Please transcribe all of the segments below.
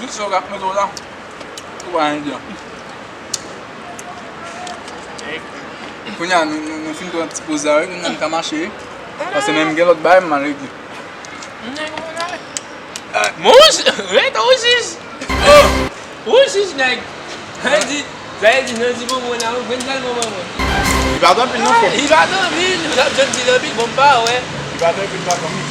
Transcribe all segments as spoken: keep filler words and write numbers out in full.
Jis sa w ap mete w la. Ou pa anyen di. Kounye a, nou, nou, nou fin pran ti poz la, wi, kounye a nou ka mache, wi. Paske menm gen lòt bagay m al regle. Mon jij, ret ou jij. Ou jij, nèg. Sa vle di, sa vle di, nan ti moman la, ou jwenn sèl moman mwen. Li pa t anpil non, frè. Li pa t anpil, l ap jwenn ti anpil, bon, m pa wè. Li pa t anpil, pa t anpil.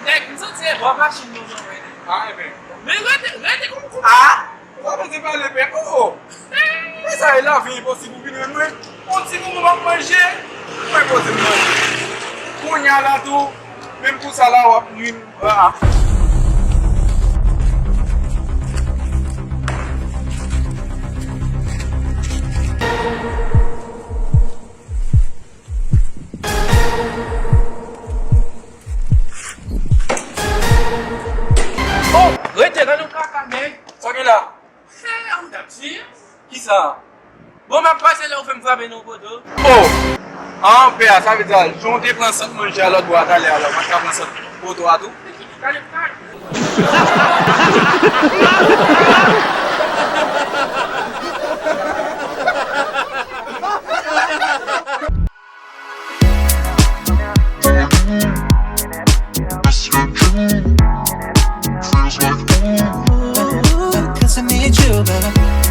Nèg, m santi e bò machin nou jan mwen. Ah, enben. Men rete, rete kòm kòm. Ah! Ou pa bezwen pale, pè. Oh, oh. Men sa e lavi enposib pou vin jwenn mwen. Yon ti moman m ap manje, mwen poze m manje. Kounye a la tou, menm pou sa la w ap nwi m. Ah, ah. Oh, rete nan nou kaka, nèg. Sa gen la? Hey, a ou t ap di? Kisa? Bon, m ap pase la, ou fè m frape nan poto. Oh! An, pè a, sa vle di, jan w te pran sant manje a lòt bò a talè a la, w pa t ka pran sant poto a tou? Talè, talè. Cause I need you, baby.